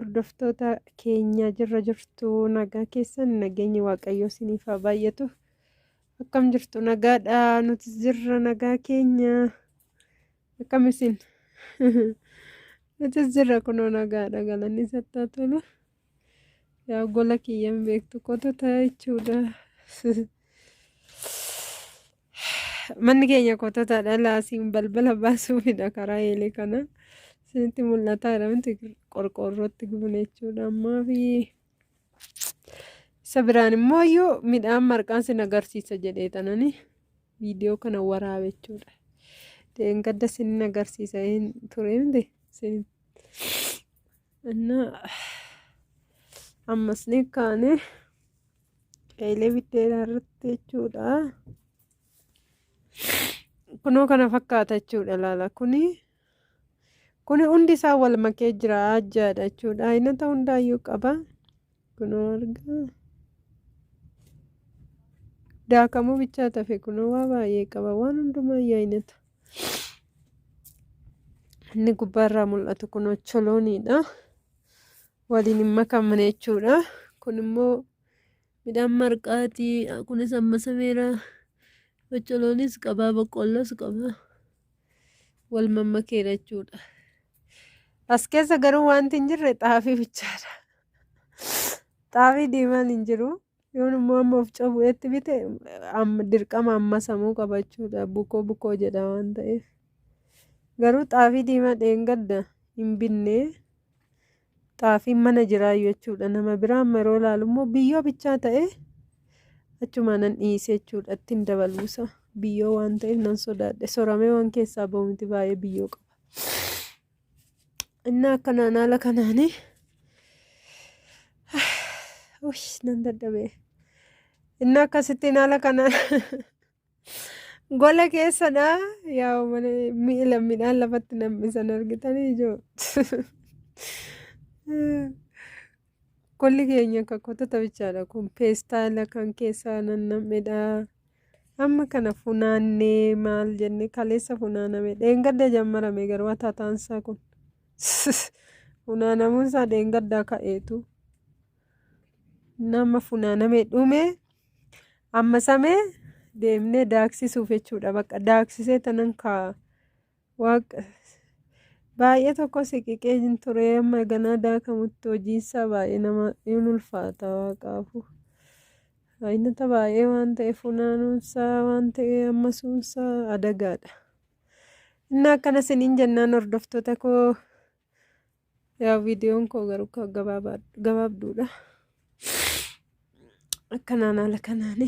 hordoftoota keenya jirra jirtu nagaa keessan nageenyi waaqayyoo isiniif haa baay'atu. Akkam jirtu nagaadha nutis jirra nagaa keenya akkam isin nutis jirra kunoo nagaadha galanni isatti haa tolu. Yaa gola kiyyan beektu kotota jechuudha. Manni keenya kototaadha laasiin balbala baasuufidha karaa eelee kana isinitti mul'ataa jira miti qorqoorrootti gubne jechuudha ammaa fi isa biraan immoo iyyuu midhaan marqaan sin agarsiisa jedhee tanani viidiyoo kana waraabe jechuudha. Deengadda sin agarsiisa hin ture miti sin ammas ni kaane. Eelee biddeenaa irratti jechuudha. Kunoo kana fakkaata jechuudha laala. Kuni kuni hundi isaa wal makee jira ajjaadha jechuudha. Aynata hundaayyuu qaba. Kunoo argaa. Daakamuu bichaa tafe kunoo waa baay'ee qaba. Waan hundumaayyuu aynata. Inni gubbaarraa mul'atu kun ocholooniidha. Waliin hin makamne jechuudha. Kun immoo midhaan marqaati. Kunis ammasameera. Ocholoonis qaba, boqqoolloos qaba. Wal mammakeera jechuudha. As keessa garuu wanti hin jirre xaafii bichaadha. Xaafii diimaan hin jiru. Yoon immoo amma of cabu'eetti bite dirqama ammasamuu qaba jechuudha. Bukoo bukoo jedha waan ta'eef. Garuu xaafii diimaa dheengadda hin binne. Xaafiin mana jiraayyu jechuudha. Nama biraa amma yeroo ilaalu immoo biyyoo bichaa ta'e achumaa nan dhiise jechuudha. Ittiin dabaluusa biyyoo waan ta'eef nan sodaadhe. Soramee waan keessaa bahu miti baay'ee biyyoo qaba. Innaa akkanaan haala kanaani uy nan dadhabe. Innaa akkasittiin haala kanaan Gola keessadha. Yaa mana miila midhaan lafatti nam'isan argitanii ijoo. Golli keenya akka kotota bichaadha kun peestaala kan keessaa nannam'edha. Amma kana funaannee maal jenne kaleessa funaaname dheengadda jammarame garuu ataataansaa kun. Funaanamuunsaa dheengaddaa ka'eetu. Nama funaaname dhume ammasamee deemnee daaksisuuf jechuudha. Bakka daaksisee tanan kaa waaqa baay'ee tokko siqiqee hin ture amma ganaa daakamutti hojiinsaa baay'ee nama hin ulfaata waaqaafu. Aynata baay'ee waan ta'e funaanuunsaa waan ta'e ammasuunsaa adagaadha. Inni akkana isiniin jennaan hordoftoota koo Yaa viidiyoon koo garuu akka gabaabduudha. Akkanaan haala kanaani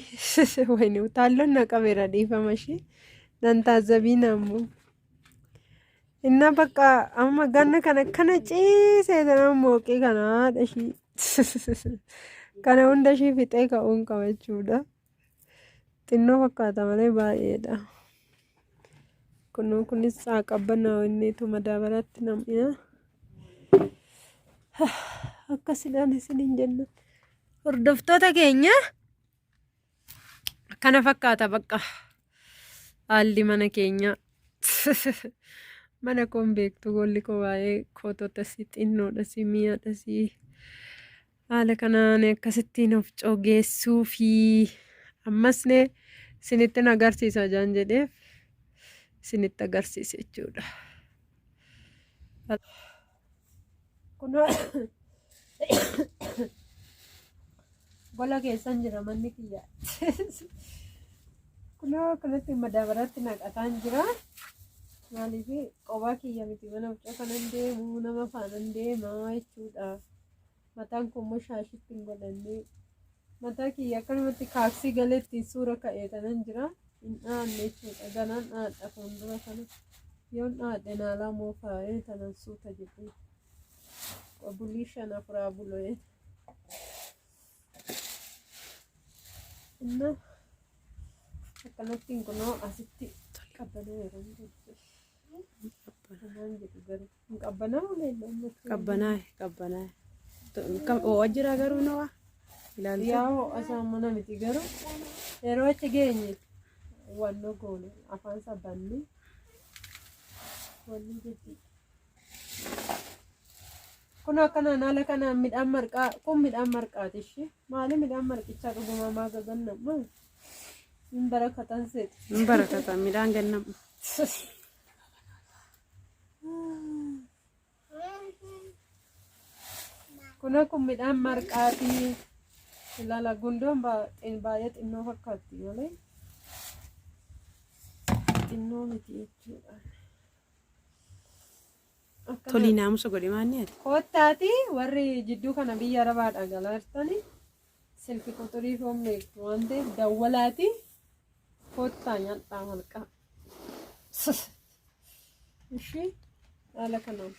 wayini utaalloon na qabeera dhiifama ishee nan taazzabiin ammoo. Inna bakka amma ganna kana akkana ciisee tana mooqii kana haadha ishii kana hunda ishii fixee ka'uun qaba jechuudha. Xinnoo fakkaata malee baay'eedha. Kunoo kunis qabbanaa'u inniitu madaabaraatti nam'ina. Akkasidhaan isiniin jenna. Hordoftoota keenya kana fakkaata bakka haalli mana keenyaa. Mana koon beektu golli koo baay'ee kootota si xinnoodha si mi'aadha si Haala kanaan akkasittiin of cogeessuu fi ammas ne isinittin agarsiisa jaan jedheef isinitti agarsiise jechuudha. Kunoo gola keessan jira manni kiyya. Kunoo akkanatti madaabaratti naqataan jira. Maaliif qobaa kiyya miti mana huccuu kanan deemu nama faanan deema jechuudha. Mataan koo immoo shaashitti hin godhanne. Mataa kiyya akkanumatti kaaksii galee ittiin suura ka'ee tanan jira. Hin dhaanne jechuudha. Ganaan dhaadha fuuldura kana. Yoon dhaadhe naalaa moofaa'ee tanan suuta jedhee. Bulii shan afuraa bulo'ee. Inna akkanattiin kunoo asitti qabbanaa yeroo Homaan jedhu garuu. Hin qabbanaa'u leello amma. Qabbanaa'e qabbanaa'e. Kam ho'a jira garuu nawa ilaalte. Yaa ho'a isaa mana miti garuu yeroo achi geenye wannoo goone afaan isaa banne wanni jetti. Kun akkanaan haala kanaan midhaan marqaa kun midhaan marqaati ishee. Maali midhaan marqichaa dhugumaa maa gagannama? Hin barakatan seeti. Hin barakata midhaan gannam. Kun kun midhaan marqaati. Ilaala gundoon baay'ee xinnoo fakkaatti malee xinnoo miti jechuudha. Akkana Tolii naamusa godhi maanni ati. Koottaati warri jidduu kana biyya Arabaadhaa galaa jirtani silki quxurii foon beektu waan ta'eef dawwalaati koottaa nyaadhaa marqaa. Ishii haala kanaan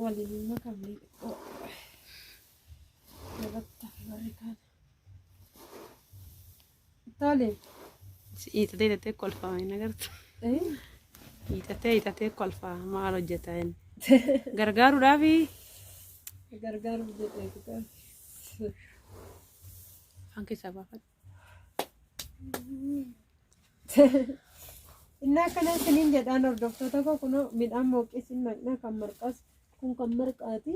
waliin hin makamne xiqqoo irratti hafe warri kaan. Tole. Hiixatee hiixatee kolfaa hin agartu. Hiixatee hiixatee kolfaa maal hojjeta inni. Gargaaruudhaafi Gargaaruuf jedheetu qabu. afaan keessaa baafadhu. Inni akkana isiniin jedhaan hordoftoota koo kunoo midhaan mooqqisiin maqna kan marqas kun kan marqaati.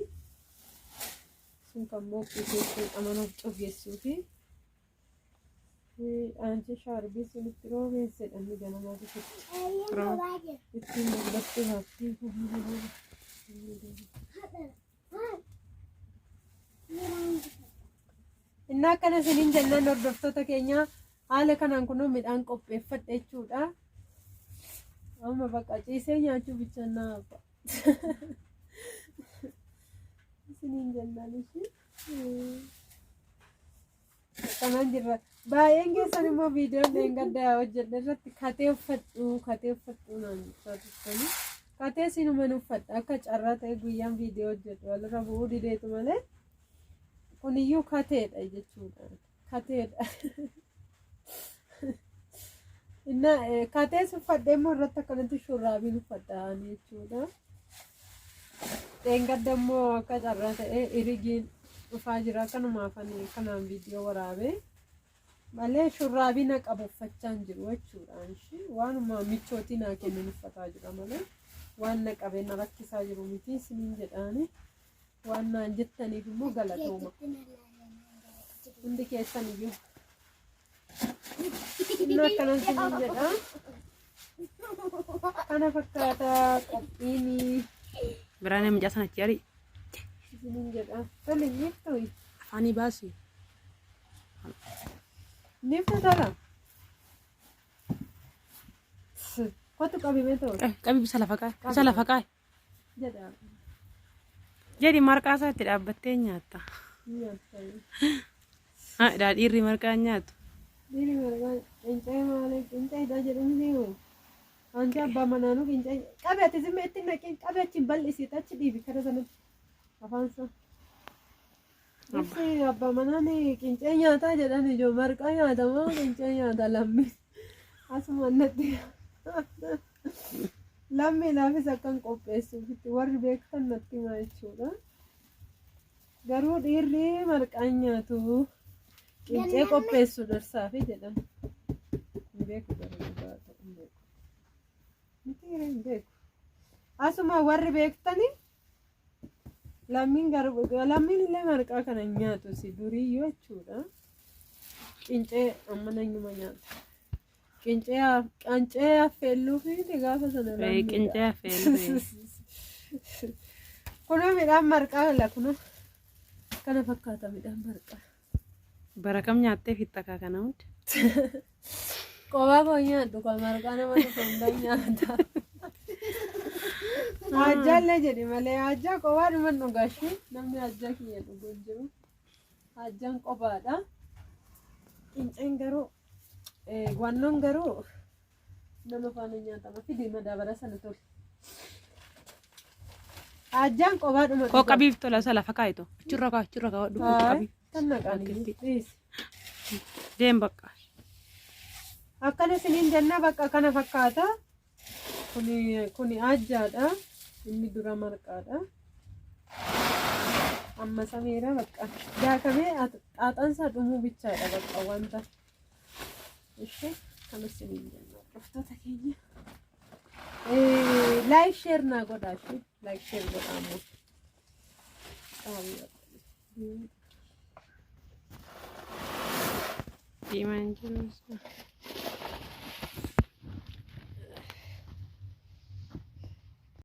Sun kan mooqqisii sun amanuuf cufgeessuu fi aanchi shaarbii sun itti roobeesse dhamni ganamaa keessatti ittiin dubbatti baaftii. Inni akkana isiniin jennaan hordoftoota keenya haala kanaan kunoo midhaan qopheeffadhe jechuudha. Amma bakka ciisee nyaachuu bicha naafa. Isiniin jennaan ishii. Kanaan jirra. Baay'een keessan immoo viidiyoon dheengadda hojjedhe irratti katee uffadhu katee uffadhu naan jechaa turtanii. Katee sinuman uffadha akka carraa ta'e guyyaan viidiyoo hojjedhu walirra bu'uu dideetu malee kuniyyuu kateedha jechuudha. Kateedha. Inna katees uffadhee immoo irratti akkanatti shurraabiin uffadha ani jechuudha. Dheengadda immoo akka carraa ta'e irigiin dhufaa jira akkanumaaf ani kanaan viidiyoo waraabee malee shurraabii na qabu uffachaa hin jiru jechuudha. Ishii waanuma michootii naa kennan uffataa jira malee waan na qabee na rakkisaa jiru miti isiniin jedhaani waan naan jettaniif immoo galatooma. Hundi keessan iyyuu. Inni akkanan isiniin jedha. Kana fakkaata qophiin Biraan mucaa sana achi ari'i. isiniin jedha. Tole niftu Afaanii baasi. niftu tola. Kottu qabimee tola. Qabi bisa lafa kaa'e. Bisa lafa kaa'e. Jedha. Jedhi marqaa isaa itti dhaabbattee nyaatta. Nyaata. Haa dhiirri marqaa hin nyaatu. Dhiirri marqaa qincee malee qinceedha jedhu miti hoo. Anti abbaa manaanuu qincee qabe ati zimma itti naqin qabe achi bal'isiit achi dhiibi kara sanatti afaan isaa. Ibsi abbaa manaan qincee nyaataa jedhan ijoo marqaa nyaata moo qincee nyaata lammi asuma natti lammiidhaafis akkan qopheessuufitti warri beektan natti himaa jechuudha. Garuu dhiirri marqaan nyaatu qincee qopheessu dhirsaafi jedhan. Hin beeku garuu dhugaa ta'u hin beeku. Miti hin beeku. Asuma warri beektani lammiin garuu lammiin illee marqaa kana hin nyaatu si duriyyuu jechuudha. Qincee amma nanyuma nyaata. Qincee qancee affeelluu fi gaafa sana lammiidha. Qincee affeelluu. Kunoo midhaan marqaa la kunoo kana fakkaata midhaan marqaa. Bara kam nyaattee fixxa kaa kana hunda? Qobaa koo nyaadhu kan marqaa nama dhufu hunda nyaata. Ajjaallee jedhi malee ajjaa qobaa dhuman dhugashi namni ajjaa kiyya dhugu hin jiru. Ajjaan qobaadha. Qinceen garuu wannoon garuu nama faana nyaatama fidi madaabara sana tole. Ajjaan qobaa dhuma Koo qabiif tola isa lafa kaa'itu. Achirra kaa achirra kaa dhufu qabii. Tan naqaan dhiisi. Deem bakka. Akkana isiniin jenna bakka kana fakkaata. Kuni kuni ajjaadha. Inni dura marqaadha. Amma sameera bakka daakamee xaaxansaa dhumuu bichaadha bakka wanta. Ishee kana isiniin jenna hordoftoota keenya. Like share naa godhaa ishee. Like share godhaa ammoo. Diimaan jiru.